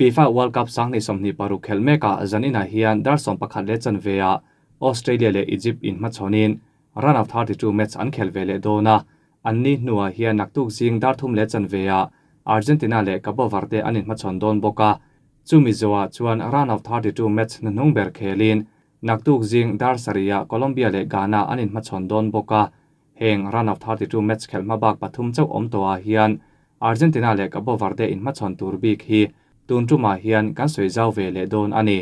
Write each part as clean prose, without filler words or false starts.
FIFA World Cup 2026 khelh mekah zaninah hian dar 11:15 ah Australia leh Egypt inhmachhawnin round of 32 match an khel ve leh dawn a, an ni hnuah hian naktuk zing dar 3:15 ah Argentina leh Cabo Verde an inhmachhawn dawn bawk a, chumi zawhah chuan round of 32 match hnuhnung ber khelin naktuk zing dar 7 ah Colombia leh Ghana an inhmachhawn dawn bawk a, heng round of 32 match khelh hma bak pathum chauh awm tawhah hian Argentina leh Cabo Verde inhmachhawn tur bik hi tun tumah hian kan sawi zau ve leh dawn a ni.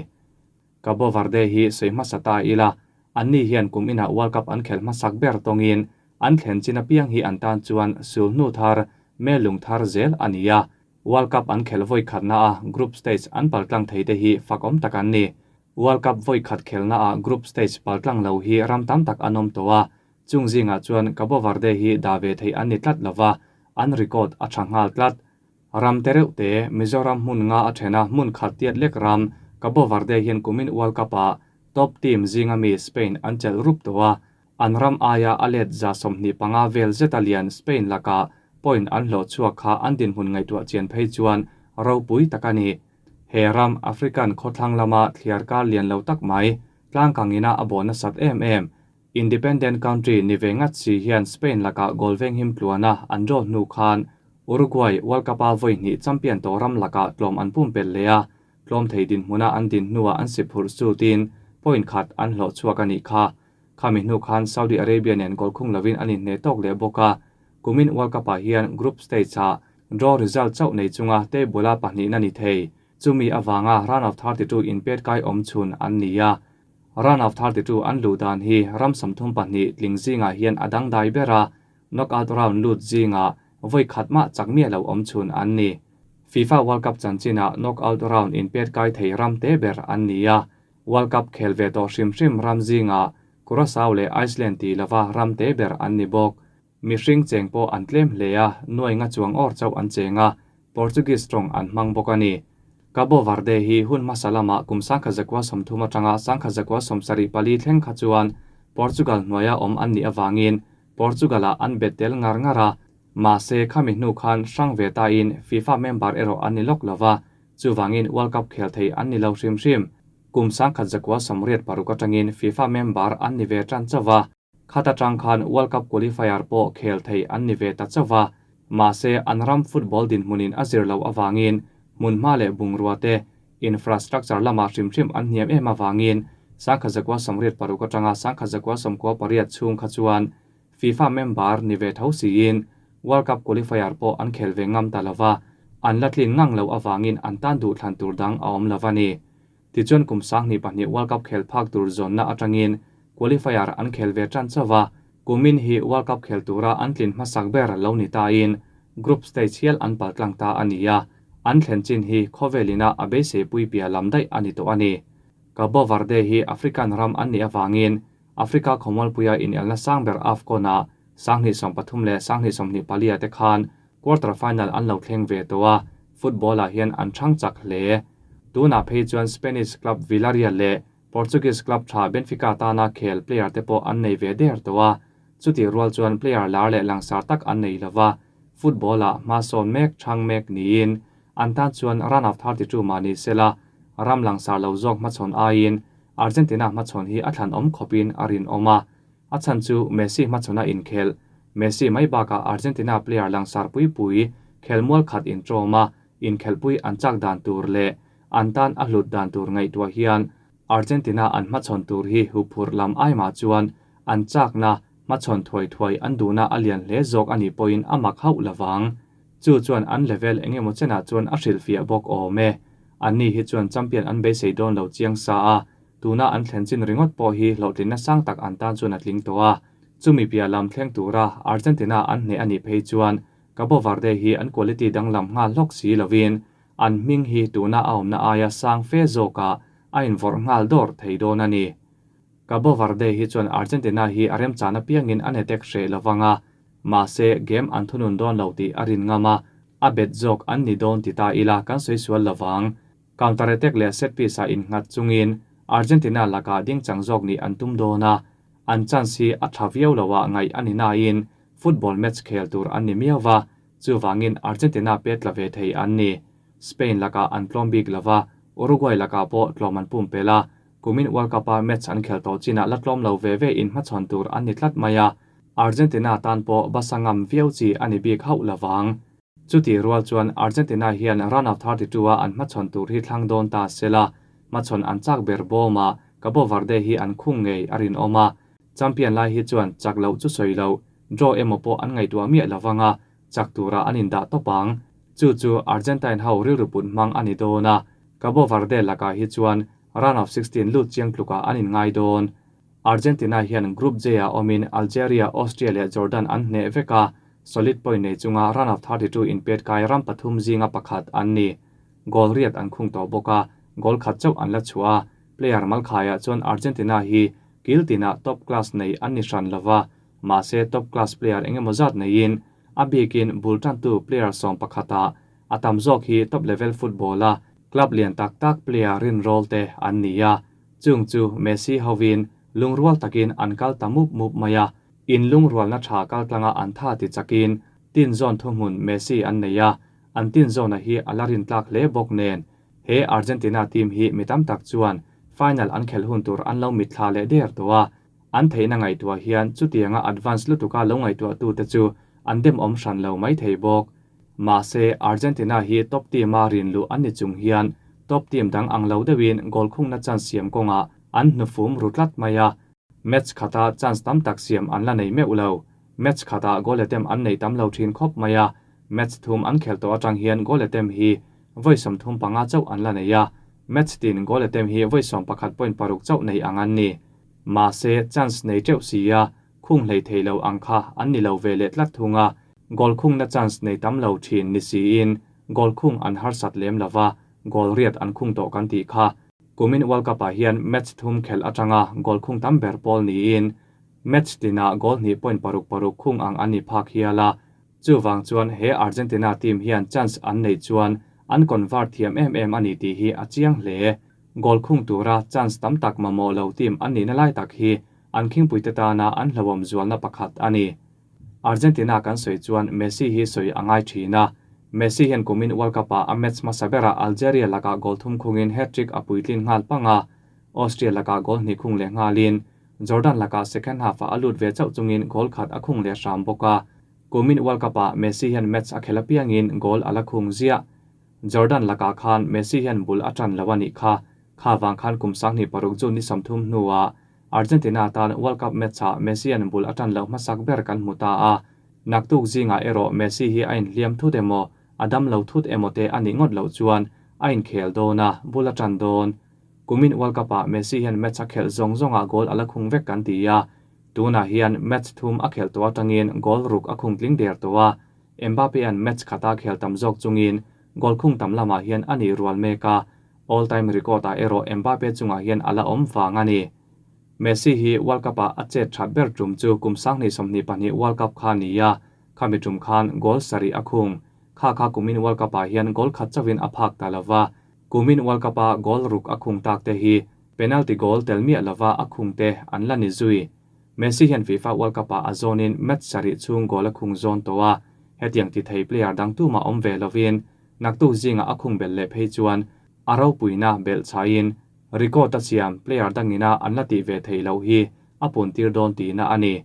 Cabo Verde hi sawi hmasa ta ila, anni hian kum inah World Cup an khelh hmasak ber tawngin an thlen chin apiang hi an tan chuan sul hnu thar, mel lung thar zel a ni a. World Cup an khelh vawi khatna a group stage an paltlang thei te hi fak awm tak an ni. World Cup vawi khat khelhna ah group stage paltlang lo hi ram tam tak an awm tawh a, chung zingah chuan Cabo Verde hi dah ve theih an ni tlat lova, an record a tha nghal tlat. Ram te reuh te, Mizoram hmun nga a then a, hmun khat tiat lek ram, Cabo Verde hian kumin World Cup ah top team zinga mi Spain an chelh rup tawh a, an ram aia a let 25 vel zeta lian Spain lakah point an hlawh chhuak kha an dinhmun ngaihtuah chian phei chuan ropui tak a ni. He ram African khawthlang lama thliar kar lian lo tak mai, tlangkangina a bawh nasat em em. Independent country ni ve ngat si hian Spain lakah goal veng him tluana an draw hnu khan Uruguay World Cup a vawi hnih champion tawh ram lakah tlawm an pumpelh leh a, tlawm thei dinhmuna an din hnuah an si phurh sutin point khat an hlawh chhuak a nih kha. Khami hnu khan Saudi Arabia nen goal khung lovin an inhne tawk leh bawk a, kumin World Cup ah hian group stage ah draw result chauh nei chunga table a pahnihna ni thei, chumi avanga round of 32 inpet kai awm chhun an ni a. Round of 32 an luh dan hi ram 32 tling zingah hian a dangdai ber a, knockout round lut zingah vawi khat mah chak miah lo awm chhun an ni. FIFA World Cup chanchinah knockout round inpet kai thei ram te ber an ni a, World Cup khel ve tawh hrim hrim ram zingah Curacao leh Iceland ti lova ram te ber an ni bawk. Mihring cheng pawh an tlem hle a, nuai nga chuang awr chauh an cheng a, Portuguese tawng an hmang bawk a ni. Cabo Verde hi hun hmasa lamah kum 1930 atanga 1974 thleng kha chuan Portugal hnuaia awm an nih avangin Portugal-ah an bet tel ngar ngar a, mahse khami hnu khan hrang ve tain FIFA member erawh an ni lawk lova, chuvangin World Cup khel thei an ni lo hrim hrim. Kum 1986 atangin FIFA member an ni ve tan chauh a, khata tang khan World Cup qualifier pawh khel thei an ni ve ta chauh a, mahse an ram football dinhmunin a zir lo awangin hmunhma leh bungrua te infrastructure lama hrim hrim an hniam em awangin 1986 atanga 1998 chhung kha chuan FIFA member ni ve tho siin World Cup qualifier pawh an khel ve ngam ta lova, an la tlin ngang lo awangin an tan duh thlan tur dang a awm lova ni. Tichuan kum 2002 World Cup khel phak tur zawnna atangin qualifier an khel ve tan chauh a, kumin hi World Cup khel tura an tlin hmasak ber lo ni ta in group stage hial an paltlang ta a ni a, an thlen chin hi khawvelina a beisei pui pia lam daih a ni tawh a ni. Cabo Verde hi African ram an nih awangin Africa khawmualpuia inelna sang ber AFCON ah 2013 leh 2024 te khan quarter final an lo thleng ve tawh a, football ah hian an thang chak hle. Tunah phei chuan Spanish club Villarreal leh Portuguese club tha Benfica tana khel player te pawh an nei ve der tawh a, chuti rual chuan player lar leh langsar tak an nei lova, football ah hma sawn mek thang mek niin an tan chuan round of 32 mah ni sela, ram langsar lo zawk hmachhawn aiin Argentina hmachhawn hi a thlan awm khawpin a rin awm a, a chhan chu Messi hmachhawna inkhel, Messi mai bakah Argentina player langsar pui pui khel mual khat intawm a, inkhelhpui an chak dan tur leh an tan a hlut dan tur ngaihtuah hian Argentina an hmachhawn tur hi huphur lam ai mah chuan an chakna hmachhawn thuai thuai an duhna a lian hle zawk a nih pawhin a mak hauh lovang. Chu chuan an level engemaw chenah chuan a hrilhfiah bawk awm e. Anni hi chuan champion an beisei dawn lo chiang sa a, tuna an thlen chin ringawt pawh hi hlawhtlinna sang tak an tan chuan a tling tawh a. Chumi piah lam thleng tura Argentina an hneh a nih phei chuan Cabo Verde hi an quality danglam nghal hlawk si lovin an hming hi tuna a awmna aia sang fe zawkah a invawrh nghal dawr thei dawn a ni. Cabo Verde hi chuan Argentina hi a remchana piangin an attack hreh lovang a, mahse game an thunun dawn lo tih a rin ngam a, a bet zawk an ni dawn ti ta ila kan sawi sual lovang. Counter attack leh set piece ah innghat chungin Argentina lakah ding chang zawk nih an tum dawn a, an chance hi a tha viau lo ah ngaih a ni nain football match khel tur an ni miau va, chuwangin Argentina pet tla ve thei an ni. Spain lakah an tlawm bik lova, Uruguay lakah pawh tlawm an pumpelh a, kumin World Cup-a match an khelh tawh chinah la tlawm lo ve ve inhmachhawn tur an ni tlat mai a, Argentina tan pawh basa ngam viau chi a ni bik hauh lovang. Chutih rual chuan Argentina hian round of 32 a an hmachhawn tur hi thlang dawn ta sela, hmachhawn an chak ber bawm a, Cabo Verde hi an khung ngei a rinawm a. Champion lai hi chuan chak loh chu sawi loh, draw emaw pawh an ngaihtuah miah lovang a, chak tura an indah tawp ang. Chu chu Argentine ho rilru put hmang a ni dawn a, Cabo Verde lakah hi chuan round of 16 lut chiang tlukah an inngai dawn. Argentina hian Group J-ah awmin Algeria, Austria leh Jordan an hneh vek a, solid point nei chunga round of 32 inpet kai ram pathum zinga pakhat an ni. Goal riat an khung tawh bawk a, goal khat chauh an la chhuah a, player malkhaiah chuan Argentina hi kil tinah top class nei an ni hran lova, mahse top class player eng emaw zat neiin a bikin bul tantu player sawm pakhatah a tam zawk hi top level football-a club lian tak tak player rinrawl te an ni a. Chung chu Messi hovin lungrual takin an kal ta mup mup mai a, in lungrualna tha kal tlanga an tha ti chakin tin zawn thuhmun Messi an nei a, an tin zawna hi a la rintlak hle bawk nen he Argentina team hi mi tam tak chuan final an khelh hun tur an lo mitthla leh der tawh a, an theihna ngaihtuah hian chutianga advance lutuka lo ngaihtuahtute chu an demawm hran lo mai thei bawk. Mahse, Argentina hi top team-a rin luh an ni chung hian top team dang ang lo deuhin goal khungna chance siam kawngah an hnufum ru tlat mai a, match khata chance tam tak siam an la nei meuh lo. Match khatah goal attempt an nei tam lo thin khawp mai a, match thum an khelh tawh atang hian goal attempt hi vawi 35 chauh an la nei a, match tin goal attempt hi vawi 11.6 chauh nei ang an ni. Mahse, chance nei teuh si a, khung hlei thei lo ang kha an ni lo ve leh tlat thung a, goal khungna chance nei tam lo thin ni siin goal khung an harsat lem lova, goal riat an khung tawh kan tih kha. Kumin World Cup-ah hian match thum khelh atanga goal khung tam ber pawl niin match tinah goal hnih point paruk paruk khung ang an ni phak hial a, chuvang chuan he Argentina team hian chance an neih chuan an convert thiam em em a ni tih hi a chiang hle. Goal khung tura chance tam tak mamawh lo team an nihna lai tak hi an khingpuite tana an hlauhawm zualna pakhat a ni. Argentina kan sawi chuan Messi hi sawi a ngai thin a, Messi hian kumin World Cup-ah a match hmasa berah Algeria lakah goal thum khungin hat-trick a puitlin nghal pang a, Austria lakah goal hnih khung leh nghalin Jordan lakah second half-ah a lut ve chauh chungin goal khat a khung leh hram bawk a. Kumin World Cup-ah Messi hian match a khelh apiangin goal a la khung ziah. Jordan lakah khan Messi hian bul a tan lo a nih kha. Kha vang khan kum 26 June ni 30 hnuah Argentina tan World Cup match-ah Messi an bul a tan lo hmasak ber kan hmu ta a. Naktuk zingah erawh Messi hi a inhliam thut emaw, a dam lo thut emaw te a nih ngawt loh chuan a inkhel dawn a, bul a tan dawn. Kumin World Cup-ah Messi hian match a khelh zawng zawngah goal a la khung vek kan ti a. Tunah hian match thum a khelh tawh atangin goal ruk a khung tling der tawh a. Mbappe an match khata khel tam zawk chungin goal khung tam lamah hian a nih rual mek a, all time record ah erawh Mbappe chungah hian a la awm vang a ni. Messi hi World Cup-ah a chet that ber tum chu kum 2022 World Cup kha ni a, khami tum khan goal sarih a khung. Kha kha kumin World Cup-ah hian goal khat chauhin a phak ta lova, kumin World Cup-a goal ruk a khung tak te hi penalty goal tel miah lova a khung te an la ni zui. Messi hian FIFA World Cup-ah a zawnin match sarih chhung goal a khung zawn tawh a, hetiang ti thei player dang tuma awm ve lovin naktuk zingah a khung bel leh phei chuan a ropuina belh chhain record a siam player dangina an la tih ve thei loh hi a pun tir dawn tihna a ni.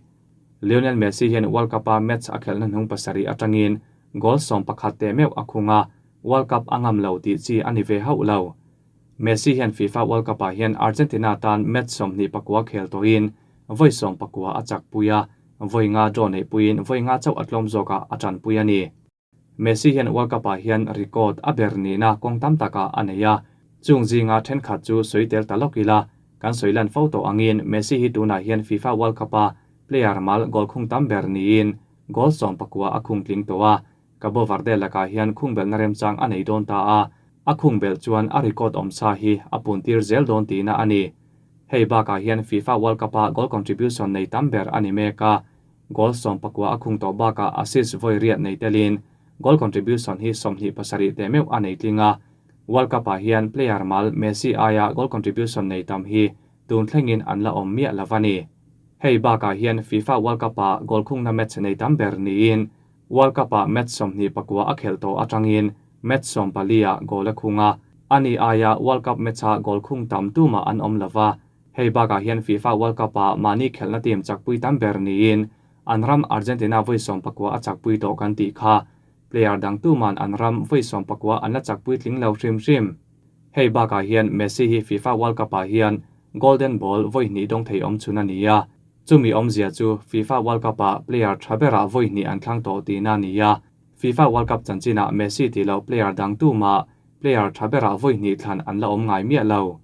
Lionel Messi hian World Cup-a match a khelhna hnung pasarih atangin goal 11 te meuh a khung a, World Cup a ngam lo tih chi a ni ve hauh lo. Messi hian FIFA World Cup-ah hian Argentina tan match 29 khel tawhin vawi 19 a chak pui a, vawi nga draw nei puiin vawi nga chauh a tlawm zawkah a tan pui a ni. Messi hian World Cup-ah hian record a ber nihna kawng tam takah a nei a, chung zinga thenkhat chu sawi tel ta lawk ila, kan sawi lan fo tawh angin Messi hi tunah hian FIFA World Cup-a player mal goal khung tam ber niin goal 19 a khung tling tawh a, Cabo Verde lakah hian khung belhna remchang a nei dawn ta a, a khung belh chuan a record awm sa hi a pun tir zel dawn tihna a ni. Hei bakah hian FIFA World Cup-a goal contribution nei tam ber a ni mek a, goal 19 a khung tawh bakah assist vawi riat nei telin goal contribution hi 27 te meuh a nei tling a. World Cup-ah hian player mal Messi aia goal contribution nei tam hi tun thlengin an la awm miah lova ni. Hei bakah hian FIFA World Cup-ah goal khungna match nei tam ber niin World Cup-ah match 29 a khelh tawh atangin match 14 ah goal a khung a, ani aia World Cup match-a goal khung tam tumah an awm lova. Hei bakah hian FIFA World Cup-ah mahni khelhna team chakpui tam ber niin an ram Argentina vawi 19 a chakpui tawh kan tih kha. Player dang tuman an ram vawi 19 an la chakpui tling lo hrim hrim. Hei bakah hian Messi hi FIFA World Cup-ah hian Golden Ball vawi hnih dawng thei awm chhun a ni a. Chumi awmzia chu FIFA World Cup-ah player tha berah vawi hnih an thlang tawh tihna a ni a. FIFA World Cup chanchinah Messi tih loh player dang tumah player tha berah vawi hnih thlan an la awm ngai miah lo.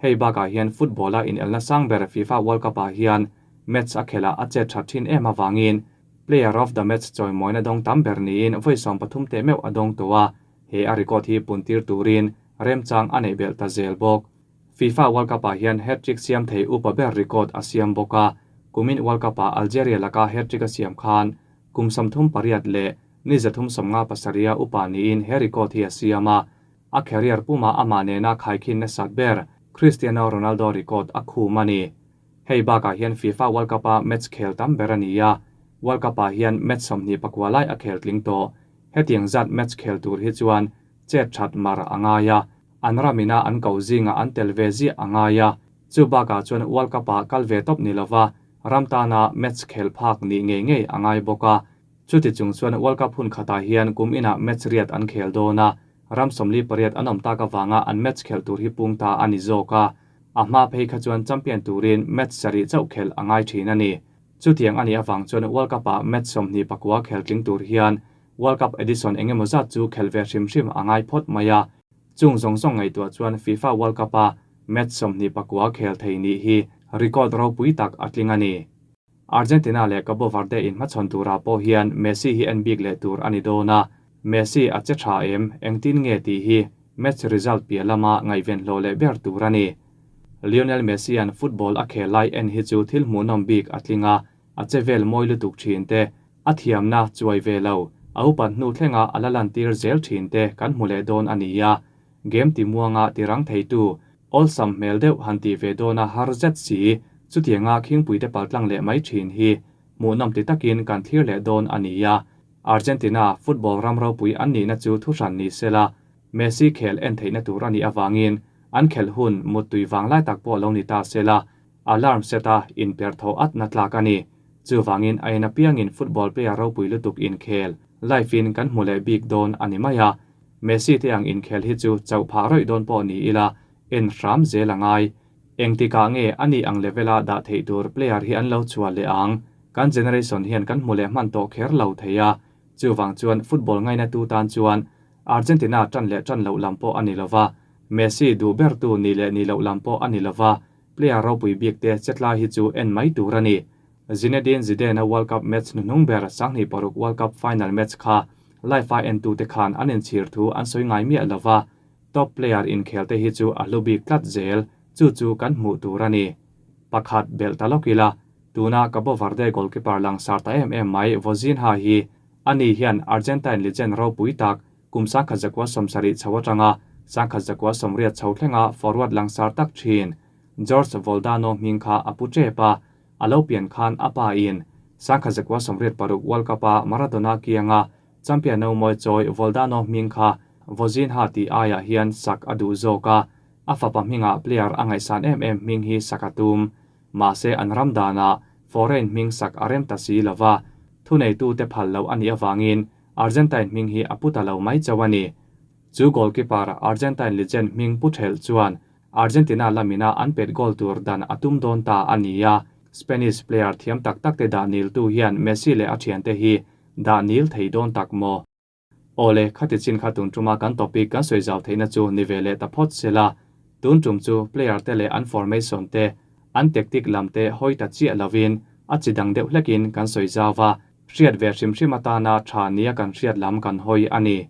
Hei bakah hian football-a inelna sang ber FIFA World Cup-ah hian match a khelh ah a chet that thin em avangin Player of the Match chawimawina dawng tam ber niin vawi 13 teh meuh a dawng tawh a, he a record hi puntir turin remchang a neih belh ta zel bawk. FIFA World Cup-ah hian hat-trick siam thei upa ber record a siam bawk a, kumin World Cup-ah Algeria laka hat-trick a siam khan kum 38 leh ni 357 upa niin he record hi a siam a, a career puma amah nena khaikhin nasat ber Cristiano Ronaldo record a khum a ni. Hei bakah hian FIFA World Cup-a match khel tam ber a ni a, World Cup-ah hian match 29 lai a khel tling tawh. Hetiang zat match khel tur hi chuan chet that mar a ngai a, an ramina an ko zinga an tel ve ziah a ngai a. Chu bakah chuan World Cup-ah kal ve tawp ni lova, ram tana match khel phak nih ngei ngei a ngai bawk a. Chuti chung chuan World Cup hun khatah hian kum inah match riat an khel dawn a, ram 48 an awm tak awanga an match khel tur hi pung ta a ni zawk a. A hma phei kha chuan champion turin match sarih chauh khel a ngai thin a ni. Chutiang a nih awang chuan World Cup-ah match 29 khel tling tur hian World Cup edition engemaw zat chu khel ve hrim hrim a ngai phawt mai a. Chung zawng zawng ngaihtuah chuan FIFA World Cup-a match 29 khel thei nih hi record ropui tak a tling a ni. Argentina leh Cabo Verde in hmachhawn turah pawh hian Messi hi en bik leh tur a ni dawn a. Messi a che tha em, engtin nge tih hi match result piah lama ngaihven hlawh leh ber tur a ni. Lionel Messi an football a khel lai en hi chu thil hmuhnawm bik a tling a, a che vel mawi lutuk thin te, a thiamna chuai ve lo, a upat hnu thlenga a la lan tir zel thin te kan hmu leh dawn a ni a. Game ti muanga ti rang theitu, awlsam hmel deuh han ti ve dawn a har zet si, chutianga khingpui te paltlang leh mai thin hi hmuhnawm ti takin kan thlir leh dawn a ni a. Argentina football ram ropui an nihna chu thuhran ni sela, Messi khel en theihna tur a nih awangin an khel hun muttui wang lai tak pawh lo ni ta sela, alarm set a inper tho at na tlak a ni. Chuwangin a en apiangin football player ropui lutuk inkhel live in kan hmu leh bik dawn a ni mai a. Messi te ang inkhel hi chu chauh phah rawih dawn pawh ni ila en hram zel a ngai. Engtikah nge ani ang levela dah theih tur player hi an lo chhuah leh ang. Kan generation hian kan hmu leh hman tawh kher lo thei a. Chuwang chuan football ngaina tu tan chuan Argentina tan leh tan loh lam pawh a ni lova. Messi duh ber tu ni leh ni loh lam pawh a ni lova. Player ropui bik te chetla hi chu en mai tur a ni. Zinedine Zidane a World Cup match hnuhnung ber 2006 World Cup final match kha live a en tu te khan an inchhir thu an sawi ngai miah lova. Top player inkhel te hi chu a hlu bik tlat zel, chu chu kan hmuh tur a ni. Pakhat bel talokila, tuna Cabo Verde goalkeeper lang sar ta em em mai Vozinha hi ani hian Argentine legend ropui tak kum 1970 chawatanga 1980 chhothlenga forward lang sar tak thin George Voldano hming kha a pu ṭep a, alo pian khan a pa in 1986 World Cup-a Maradona kianga champion no moi chawi Voldano hming kha Vozinha ti aia hian sak a duh zawk a, a fapa hminga player a ngaihsan em em hming hi sak a tum. Mahse an ram dana foreign hming sak a rem ta si lova, thunei tu te phal lo ani awangin Argentine hming hi a puta lo mai chaw ani. Chu goalkeeper Argentine legend hming pu thel chuan Argentina lamina an pet goal tur dan a tum dawn ta ani a. Spanish player thiam tak tak te dah nil tu hian Messi leh a thian te hi dah nil thei dawn tak maw. Ole khati chin kha tun tuma kan topic kan soi zau theihna chu ni ve leh ta phawt sela. Tun tum chu player te leh an formation te an tactic lam te hoi ta chiah lovin a chi dang deuh hlekin kan soi zawa. Hriat ve hrim hrim atana tha nia kan hriat lam kan hoi ani.